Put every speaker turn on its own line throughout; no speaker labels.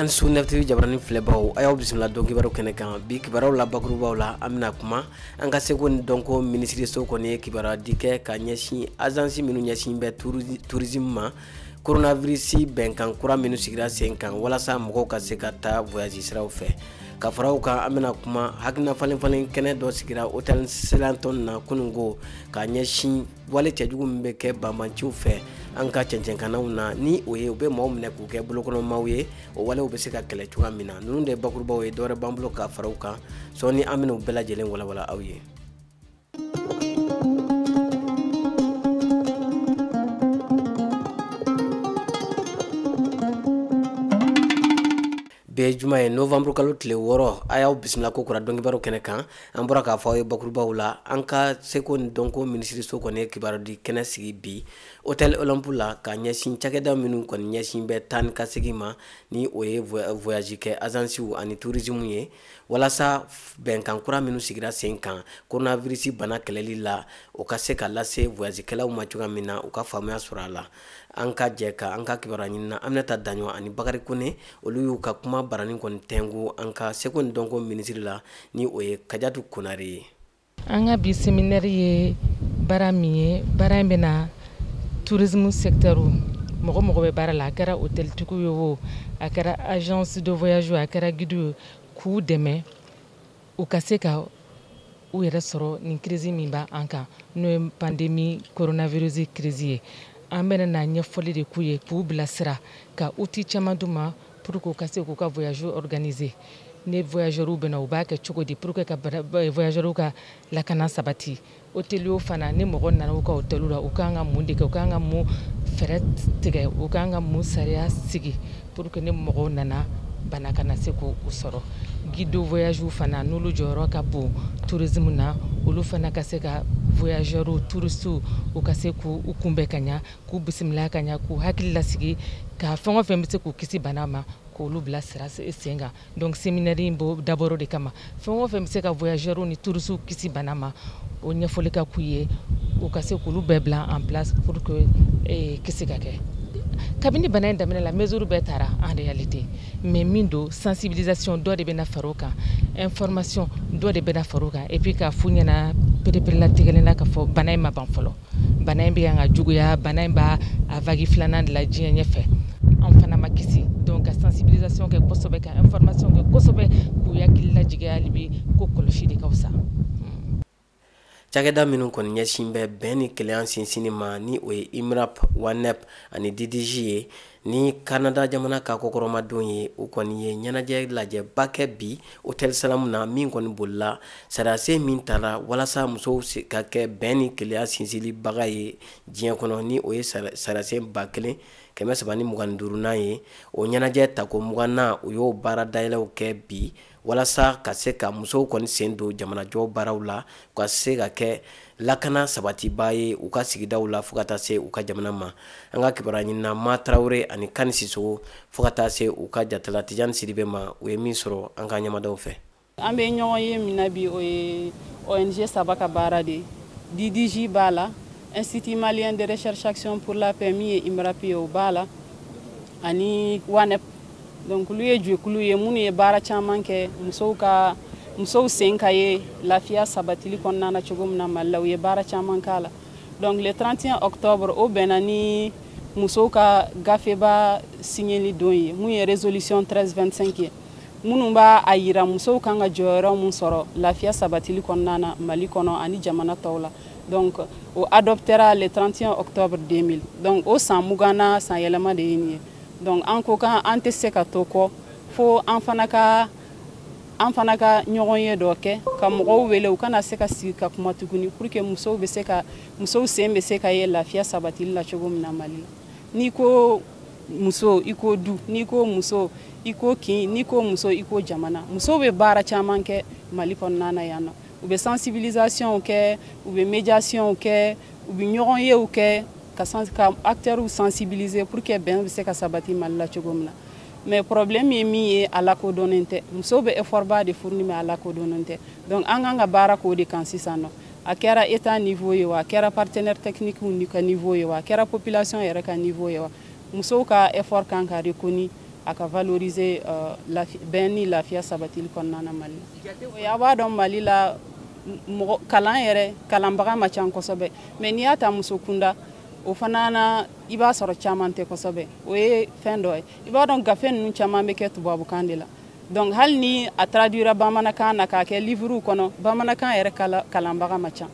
An su Nef TV jabarani filɛbaw, a y'aw bisimila don kibaru kɛnɛ kan. Bi kibaruw la bakurubaw la, an bɛna kuma an ka seko ni dɔnko minisiriso kɔni ye kibaruya di kɛ ka ɲɛsin agence minnu ɲɛsin bɛ tourisme ma, coronavirus bɛnkan kura minnu sigira sen kan walasa mɔgɔw ka se ka taa voyage siraw fɛ. Ka fara o kan, an bɛna kuma hakilina falen falen kɛnɛ dɔ sigira hôtel Sheraton na kununko ka ɲɛsin wale cɛjugu min bɛ kɛ banbaanciw fɛ an ka cɛncɛnkannaw na, ni o ye u bɛ maaw minɛ k'u kɛ bolokɔnɔmaw ye, o walew bɛ se ka kɛlɛ cogoya min na. Ninnu de ye bakurubaw ye, dɔwɛrɛ b'an bolo ka fara u kan sɔɔni, an bɛna u bɛɛ lajɛlen walawala aw ye. Bi ye juma ye, novembre kalo tile 6, a y'aw bisimila ko kura dɔnkibaru kɛnɛ kan. An bɔra k'a fɔ aw ye bakurubaw la, an ka seko ni dɔnko minisiriso kɔni ye kibaru di kɛnɛ sigi bi hôtel Olympe la ka ɲɛsin cakɛda minnu kɔni ɲɛsin bɛ taa ni ka segin ma, ni o ye voyage kɛ agencew ani tourisme ye, walasa bɛnkan kura minnu sigira sen kan coronavirus bana kɛlɛli la, o ka se ka lase voyage kɛlaw ma cogoya min na, u ka faamuya sɔrɔ a la. An ka jɛ ka an ka kibaruya ɲini na Aminata Daɲɔ ani Bakari Kone, olu y'u ka kuma baranin kɔni tɛnku an ka seko ni dɔnko minisiri la, ni o ye Kajatu Konare ye.
An ka bi séminaire ye baara min ye, baara in bɛna tourisme secteur mɔgɔ mɔgɔ bɛ baara la, a kɛra hôteltigiw ye o, a kɛra agence de voyage o, a kɛra guide ye, k'u dɛmɛ u ka se ka u yɛrɛ sɔrɔ nin crise min b'an kan, n'o ye pandémie coronavirus crise ye. An bɛna na ɲɛfɔli de k'u ye, k'u bilasira, ka outil caman d'u ma pour que u ka se k'u ka voyage organiser. Ni voyageurs bɛna, u b'a kɛ cogo di pour que ka voyageurs ka lakana sabati. Hôteliers fana, ni mɔgɔ nana u ka hôtel la, u kan ka mun de kɛ, u kan ka mun fɛɛrɛ tigɛ, u kan ka mun sariya sigi pour que ni mɔgɔw nana bana kana se k'u sɔrɔ. Guide de voyage fana, n'olu jɔyɔrɔ ka bon tourisme na, olu fana ka se ka voyageurs, touristes, u ka se k'u kunbɛn ka ɲa, k'u bisimila ka ɲa, k'u hakili lasigi, ka fɛn o fɛn bɛ se k'u kisi bana ma, k'olu bila sira sen kan. Donc séminaire in b'o dabɔra o de kama, fɛn o fɛn bɛ se ka voyageurs ni touristes kisi bana ma, o ɲɛfɔli ka k'u ye, u ka se k'olu bɛɛ bila en place pour que kisi ka kɛ. Kabini bana in daminɛ la, mesure bɛɛ taara en réalité, mais min don, sensibilisation dɔ de bɛna fara o kan, information dɔ de bɛna fara o kan, et puis k'a f'u ɲɛna pereperelatigɛlen na k'a fɔ bana in ma ban fɔlɔ, bana in bɛ kan ka juguya, bana in b'a a vague filanan de la diɲɛ ɲɛfɛ, an fana ma kisi. Donc ka sensibilisation kɛ kosɛbɛ, ka information kɛ kosɛbɛ, k'u hakili lajigin hali bi ko kɔlɔsi de ka fisa.
Cakɛda minnu kɔni ɲɛsin bɛ bɛn ni kelenya sinsinni ma, ni o ye IMRAP, WANEP ani DDG ye, ni Canada jamana ka kɔkɔrɔmadon ye, u kɔni ye ɲɛnajɛ lajɛba kɛ bi hôtel Salam na, min kɔni bolila sariyasen min tara walasa musow ka kɛ bɛn ni kelenya sinsinlibaga ye diɲɛ kɔnɔ, ni o ye sariyasen 1325nan ye. O ɲɛnajɛ tako 20nan, u y'o baara dayɛlɛw kɛ bi walasa ka se ka musow kɔni sen don jamanajɔ baaraw la, ka se ka kɛ lakana sabatiba ye u ka sigidaw la fo ka taa se u ka jamana ma. An ka kibaruya ɲinina Ma Tarawele ani Kani Sisogo fo ka taa se u ka jatala Tijani Sidibe ma, u ye min sɔrɔ an ka ɲɛmadaw fɛ.
An bɛ ɲɔgɔn ye min na bi, o ye ONG saba ka baara de ye. DDG b'a la, Institut malien de recherche action pour la paix min ye IMRAP ye, o b'a la, ani WANEP. Donc olu ye jɛkulu ye minnu ye baara caman kɛ musow sen ka ye lafiya sabatili kɔnɔna na cogo min na Mali la, u ye baara caman k'a la. Donc le 31 octobre, o bɛnna ni musow ka gafeba signeli don ye, mun ye résolution 1325 ye, minnu b'a a yira musow kan ka jɔyɔrɔ mun sɔrɔ lafiya sabatili kɔnɔna na Mali kɔnɔ ani jamana tɔw la. Donc o adoptera le 31 octobre 2000. Donc o san 20nan san yɛlɛma de ye nin ye. Donc an ko k'an tɛ se ka to kɔ fo an fana ka ɲɔgɔn ye dɔ kɛ, ka mɔgɔw wele u kana se ka sigi ka kuma tuguni, pour que musow sen bɛ se ka ye lafiya sabatili la cogo min na Mali la. N'i ko muso, i ko du, n'i ko muso, i ko kin, n'i ko muso, i ko jamana. Musow bɛ baara caman kɛ Mali kɔnɔna na yan nɔ. U bɛ sensibilisation kɛ, u bɛ médiation kɛ, u bɛ ɲɔgɔnyew kɛ, ka acteurs sensibiliser pour que bɛn bɛ se ka sabati Mali la cogo min na. Mais problème ye min ye, a lakodɔnnen tɛ. Musow bɛ effort ba de fourni, mais a lakodɔnnen tɛ. Donc an kan ka baara k'o de kan sisan nɔ. A kɛra état niveau ye wa, a kɛra partenaire technique ka niveau ye wa, a kɛra population yɛrɛ ka niveau ye wa, musow ka effort kan ka reconnu. a ka valoriser bɛn ni lafiya sabatili kɔnɔna na Mali la. A b'a dɔn Mali la mɔgɔ kalan yɛrɛ kalanbaga ma ca kosɛbɛ, mais n'i y'a ta muso kunda o fana na i b'a sɔrɔ caman tɛ kosɛbɛ, o ye fɛn dɔ ye. I b'a dɔn gafe ninnu caman bɛ kɛ tubabukan de la, donc hali ni a traduira bamanankan na k'a kɛ livre kɔnɔ, bamanankan yɛrɛ kalanbaga ma ca.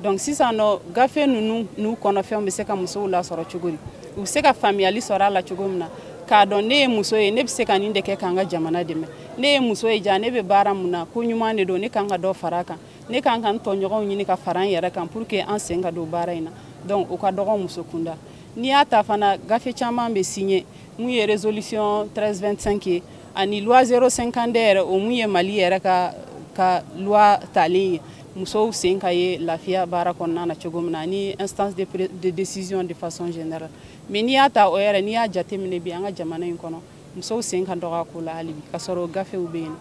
Donc sisan nɔ gafe ninnu n'u kɔnɔfɛnw bɛ se ka musow lasɔrɔ cogo di, u bɛ se ka faamuyali sɔrɔ a la cogo min na, k'a dɔn ne ye muso ye, ne bɛ se ka nin de kɛ k'an ka jamana dɛmɛ, ne ye muso ye ja ne bɛ baara mun na, ko ɲuman de don, ne kan ka dɔ fara a kan, ne kan ka n tɔɲɔgɔnw ɲini ka fara n yɛrɛ kan pour que an sen ka don baara in na. Donc o ka dɔgɔ muso kunda. N'i y'a ta fana gafe caman bɛ signé mun ye résolution 1325 ye ani loi 052 yɛrɛ, o mun ye Mali yɛrɛ ka loi talen ye musow sen ka ye lafiya baara kɔnɔna na cogo min na, ani instance de décision de façon générale. Mais n'i y'a ta o yɛrɛ, n'i y'a jateminɛ bi an ka jamana in kɔnɔ, musow sen ka dɔgɔ a ko la hali bi, ka sɔrɔ o gafew bɛ yen.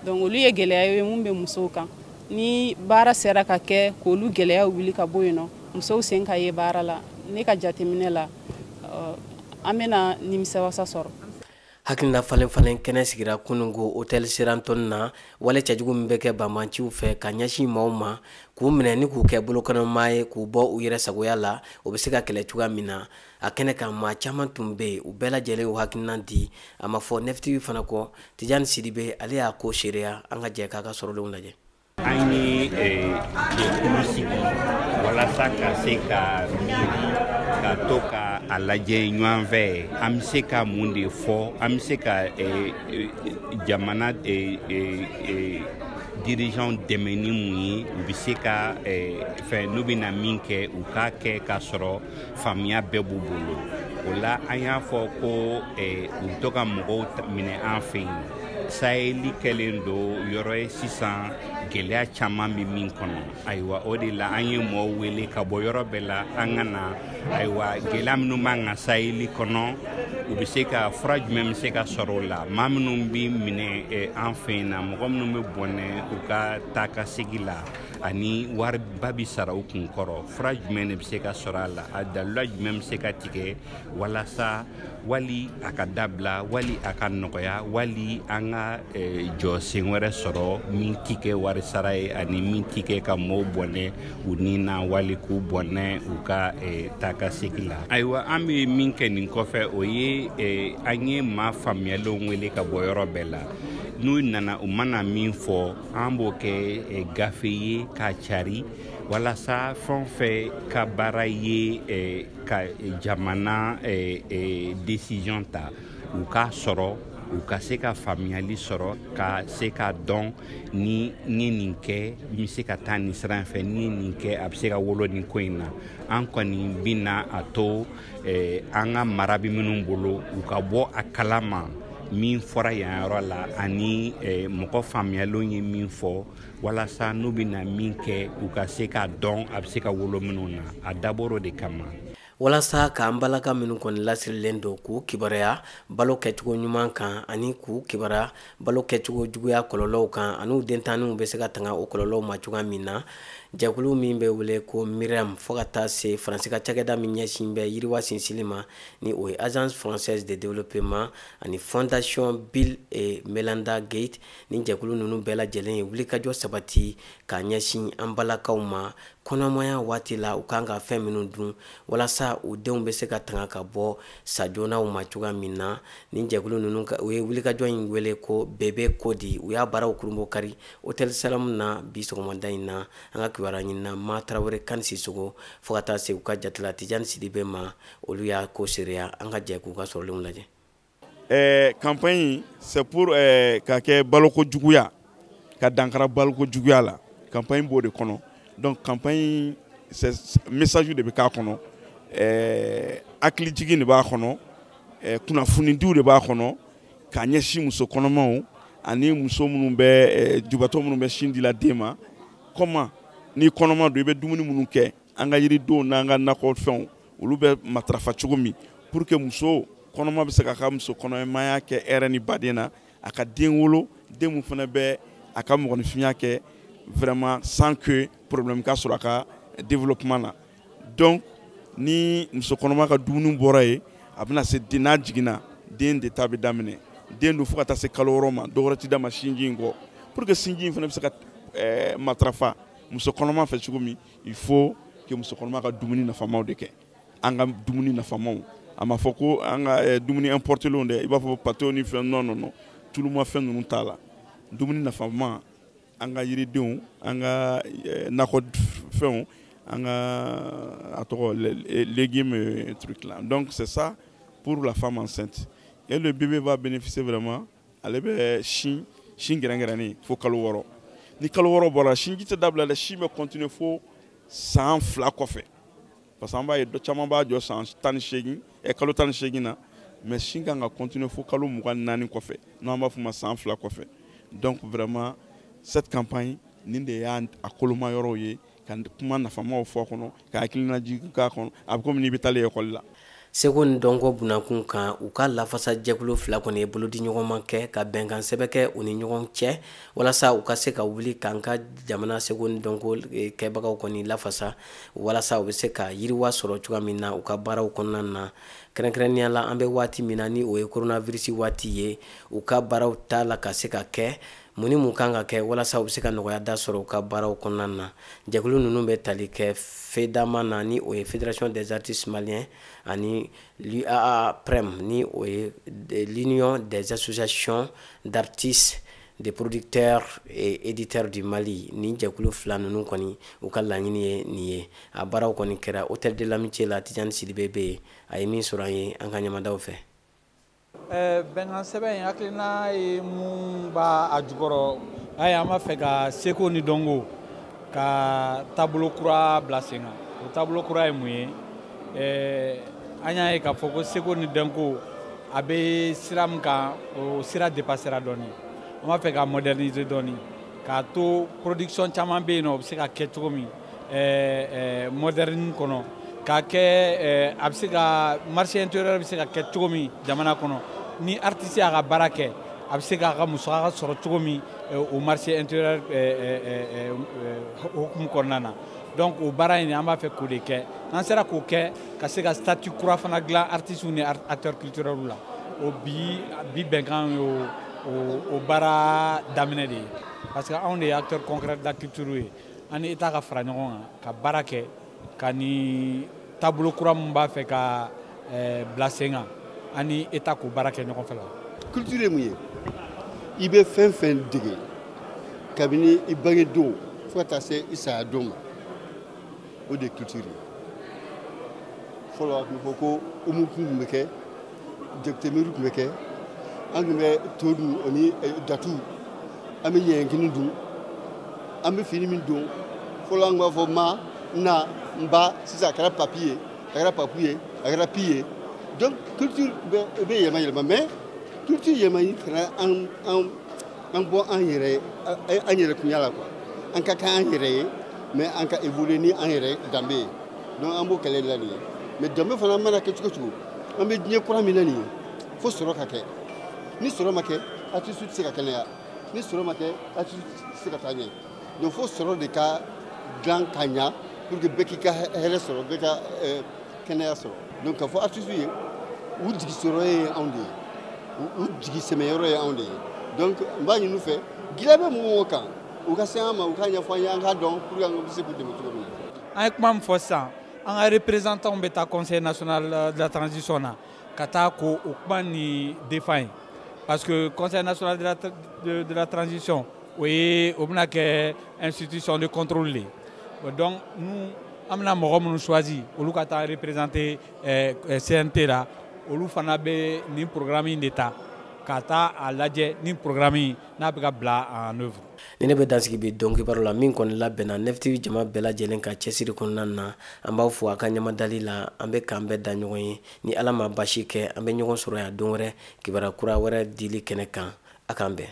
Donc olu ye gɛlɛya ye mun bɛ musow kan. Ni baara sera ka kɛ k'olu gɛlɛyaw wuli ka bɔ yen nɔ, musow sen ka ye baara la, ne ka jateminɛ la an bɛna nimisiwasa sɔrɔ.
Hakilina falen falen kɛnɛ sigira kununko hôtel Sheraton na, wale cɛjugu min bɛ kɛ banbaanciw fɛ ka ɲɛsin maaw ma k'u minɛ ni k'u kɛ bolokɔnɔmaa ye, k'u bɔ u yɛrɛ sagoya la, o bɛ se ka kɛlɛ cogoya min na. A kɛnɛ kan maa caman tun bɛ yen, u bɛɛ lajɛlen y'u hakilina di. A ma fɔ Neftibi fana kɔ, Tijani Sidibe ale y'a ko seereya, an ka jɛ k'a ka sɔrɔlenw lajɛ.
An ye jɛkulu sigi walasa ka se ka miiri ka to ka a lajɛ ɲɔgɔn fɛ, an bɛ se ka mun de fɔ, an bɛ se ka jamana dirigeant dɛmɛ ni mun ye, u bɛ se ka fɛn n'u bɛna min kɛ u k'a kɛ k'a sɔrɔ faamuya bɛɛ b'u bolo. O la an y'a fɔ ko u bɛ to ka mɔgɔw minɛ an fɛ yen. Saheli kɛlen don yɔrɔ ye sisan gɛlɛya caman bɛ min kɔnɔ. Ayiwa o de la an ye mɔgɔw wele ka bɔ yɔrɔ bɛɛ la an ka na. Ayiwa gɛlɛya minnu b'an kan Saheli kɔnɔ, u bɛ se ka fura jumɛn bɛ se ka sɔrɔ o la, maa minnu bɛ minɛ an fɛ yen na, mɔgɔ minnu bɛ bɔnɛ u ka taa ka segin la ani wariba bɛ sara u kun kɔrɔ, fura jumɛn de bɛ se ka sɔrɔ a la, a dalila jumɛn bɛ se ka tigɛ walasa wali a ka dabila, wali a ka nɔgɔya, wali an ka jɔ sen wɛrɛ sɔrɔ min ti kɛ wari sara ye ani min ti kɛ ka mɔɔw bɔnɛ u ni na, wali k'u bɔnɛ u ka taa ka segin la. Ayiwa an bɛ min kɛ nin kɔfɛ, o ye an ye maa faamuyalenw wele ka bɔ yɔrɔ bɛɛ la. N'u nana u mana min fɔ, an b'o kɛ gafe ye k'a cari walasa fɛn o fɛn ka baara ye ka jamana décision ta, u k'a sɔrɔ, u ka se ka faamuyali sɔrɔ, ka se k'a dɔn ni n ye nin kɛ n bɛ se ka taa nin sira in fɛ, ni n ye nin kɛ a bɛ se ka wolo nin ko in na. An kɔni bɛna a to an ka mara bɛ minnu bolo u ka bɔ a kalama min fɔra yan yɔrɔ la ani mɔgɔ faamuyalenw ye min fɔ, walasa n'u bɛna min kɛ u ka se k'a dɔn a bɛ se ka wolo minnu na. A dabɔra o de kama.
Walasa k'an balaka minnu kɔni lasirilen don k'u kibaruya balo kɛcogo ɲuman kan ani k'u kibaruya balo kɛcogo juguya kɔlɔlɔw kan ani u dentanninw bɛ se ka tanga o kɔlɔlɔw ma cogoya min na, jɛkulu min bɛ wele ko MIREM fo ka taa se Faransi ka cakɛda min ɲɛsin bɛ yiriwa sinsinli ma, ni o ye Agence française de développement ani Fondation Bill et Melinda Gates, ni jɛkulu ninnu bɛɛ lajɛlen ye wulikajɔ sabati k'a ɲɛsin an balakaw ma kɔnɔmaya waati la, u kan ka fɛn minnu dun walasa u denw bɛ se ka tanga ka bɔ sa joonaw ma cogoya min na. Ni jɛkulu ninnu u ye wulikajɔ in wele ko bebe kodi, u y'a baaraw kurunbɔ kari Hôtel Salam na bi sɔgɔmada in na. An ka kibaruya ɲinina Ma Tarawele Kani Sisogo fo ka taa se u ka jatila Tijani Sidibe ma, olu y'a ko seereya. An ka jɛ k'u ka sɔrɔlenw lajɛ.
Campagne c'est pour ka kɛ baloko juguya, ka dankara baloko juguya la, campagne b'o de kɔnɔ. Donc campagne c'est message de bɛ k'a kɔnɔ, hakilijigin de b'a kɔnɔ, kunnafonidiw de b'a kɔnɔ k'a ɲɛsin muso kɔnɔmaw ani muso minnu bɛ jubatɔ minnu bɛ sin di la den ma. Comment ni kɔnɔma don i bɛ dumuni minnu kɛ, an ka yiridenw n'an ka nakɔfɛnw olu bɛ matarafa cogo min pour que muso kɔnɔma bɛ se k'a ka muso kɔnɔmaya kɛ hɛrɛ ni baden na, a ka den wolo, den mun fana bɛ a ka mɔgɔninfinya kɛ vraiment sans que problème ka sɔrɔ a ka développement na. Donc ni muso kɔnɔma ka dumuni bɔra yen, a bɛna se den, n'a jiginna den de ta bɛ daminɛ. Den dun, fo ka taa se kalo 6 ma, dɔwɛrɛ ti d'a ma sinji in kɔ. Pour que sinji in fana bɛ se ka matarafa muso kɔnɔma fɛ cogo min, il faut que muso kɔnɔma ka dumuni nafamaw de kɛ. An ka dumuni nafamaw, a ma fɔ ko an ka dumuni importelenw dɛ, i b'a fɔ pâtew ni fɛn. Non, non, non, tulumafɛn ninnu t'a la. Dumuni nafama, an ka yiridenw, an ka nakɔ fɛnw, an ka a tɔgɔ légumes, truc là. Donc c'est ça pour la femme enceinte. Et le bébé va bénéficier vraiment, ale bɛ sin gɛrɛngɛrɛnnen fo kalo 6. Ni kalo 6 bɔra, sinji tɛ dabila dɛ, sin bɛ continuer fo san 2 kɔfɛ, parce que an b'a ye dɔ caman b'a jɔ san 18, kalo 18 na, mais sin kan ka continuer fo kalo 24 kɔfɛ, n'an b'a fɔ o ma san 2 kɔfɛ. Donc vraiment, cette campagne nin de y'a a koloma yɔrɔw ye, ka kuma nafamaw fɔ a kɔnɔ, ka hakilina jigin k'a kɔnɔ. A bɛ komi n'i bɛ taalen ekɔli la.
Seko ni dɔnko bunakun kan, u ka lafasa jɛkulu fila kɔni ye bolodi ɲɔgɔnma kɛ ka bɛnkan sɛbɛn kɛ u ni ɲɔgɔn cɛ, walasa u ka se ka wuli k'an ka jamana seko ni dɔnko kɛbagaw kɔni lafasa, walasa u bɛ se ka yiriwa sɔrɔ cogoya min na u ka baaraw kɔnɔna na. Kɛrɛnkɛrɛnnenya la, an bɛ waati min na ni o ye coronavirus waati ye, u ka baaraw t'a la ka se ka kɛ. Mun ni mun kan ka kɛ walasa u bɛ se ka nɔgɔya da sɔrɔ u ka baaraw kɔnɔna na? Jɛkulu ninnu bɛ tali kɛ FEDAMA na, ni o ye Fédération des artistes maliens, ani l'UAAPREM, ni o ye l'Union des associations d'artistes, des producteurs et éditeurs du Mali. Ni jɛkulu fila ninnu kɔni, u ka laɲini ye nin ye. A baaraw kɔni kɛra Hôtel de l'Amitié la. Tijani Sidibe bɛ yen, a ye min sɔrɔ an ye an ka ɲamadaw fɛ.
Bɛnkan sɛbɛn in hakilina ye mun b'a a jukɔrɔ? Ayi, an b'a fɛ ka seko ni dɔnko ka taabolo kura bila sen kan. O taabolo kura ye mun ye? An y'a ye k'a fɔ ko seko ni dɔnko a bɛ sira min kan, o sira dépassera dɔɔni. An b'a fɛ ka moderniser dɔɔni, k'a to production caman bɛ yen nɔ, o bɛ se ka kɛ cogo min moderne kɔnɔ, k'a kɛ a bɛ se ka marché intérieur bɛ se ka kɛ cogo min jamana kɔnɔ. Ni artiste y'a ka baara kɛ, a bɛ se k'a ka musaka sɔrɔ cogo min o marché intérieur hukumu kɔnɔna na. Donc o baara in, an b'a fɛ k'o de kɛ. N'an sera k'o kɛ, ka se ka statut kura fana dilan artistes ni acteurs culturels la, o bi bɛnkan ye o baara daminɛ de ye, parce que anw de ye acteurs concrets de la culture ye. An ni État ka fara ɲɔgɔn kan ka baara kɛ ka ni taabolo kura min b'a fɛ ka bila sen kan, an ni État k'o baara kɛ ɲɔgɔn fɛ la.
Culture ye mun ye? I bɛ fɛn fɛn dege kabini i bange don fo ka taa se i saya don ma, o de ye culture ye. Fɔlɔ, a tun bɛ fɔ ko umukun tun bɛ kɛ, jakutemiri tun bɛ kɛ, an tun bɛ to dun o ni datu, an bɛ ɲɛɲɛkini dun, an bɛ fini min don. Fɔlɔ, an tun b'a fɔ ma na n ba, sisan a kɛra papi ye, a kɛra papu ye, a kɛra pi ye. Donc culture bɛ yɛlɛma yɛlɛma, mais culture yɛlɛmani kana an bɔ an yɛrɛ kunya la quoi. An ka kan an yɛrɛ ye, mais an ka évoluer ni an yɛrɛ danbe ye. Donc an b'o kɛlɛ de la nin ye. Mais danbe fana mana kɛ cogo cogo, an bɛ diɲɛ kura min na nin ye, fo sɔrɔ ka kɛ. Ni sɔrɔ ma kɛ, artiste tɛ se ka kɛnɛya. Ni sɔrɔ ma kɛ, artiste tɛ se ka taa ɲɛ. Donc fo sɔrɔ de ka dilan ka ɲa pour que bɛɛ k'i ka hɛrɛ sɔrɔ, bɛɛ ka kɛnɛya sɔrɔ. Donc k'a fɔ artiste ye, u jigi sɔrɔ ye anw de ye, u jigi sɛmɛyɔrɔ ye anw de ye. Donc n b'a ɲini u fɛ, gɛlɛya bɛ mɔgɔ o kan, u ka se an ma, u k'a ɲɛfɔ an ye, an k'a dɔn pour que an bɛ se k'u dɛmɛ cogo min na.
An ye kuma min fɔ sisan, an ka représentants bɛ taa Conseil national de la transition na ka taa ko o kuma ni défend ye, parce que Conseil national de la transition, o ye o bɛna kɛ institution de contrôle de ye. Donc nous, an bɛna mɔgɔ minnu choisi, olu ka taa représenter CNT la, olu fana bɛ nin programme in de ta ka taa a lajɛ ni programme in n'a bɛ ka bila en œuvre.
Ni ne bɛ dansigi bi dɔn kibaru la min kɔni labɛnna Nef TV jama bɛɛ lajɛlen ka cɛsiri kɔnɔna na, an b'aw fo a ka ɲamadali la. An bɛ k'an bɛɛ da ɲɔgɔn ye. Ni Ala ma basi kɛ, an bɛ ɲɔgɔn sɔrɔ yan don wɛrɛ, kibaruya kura wɛrɛ dili kɛnɛ kan. A k'an bɛn.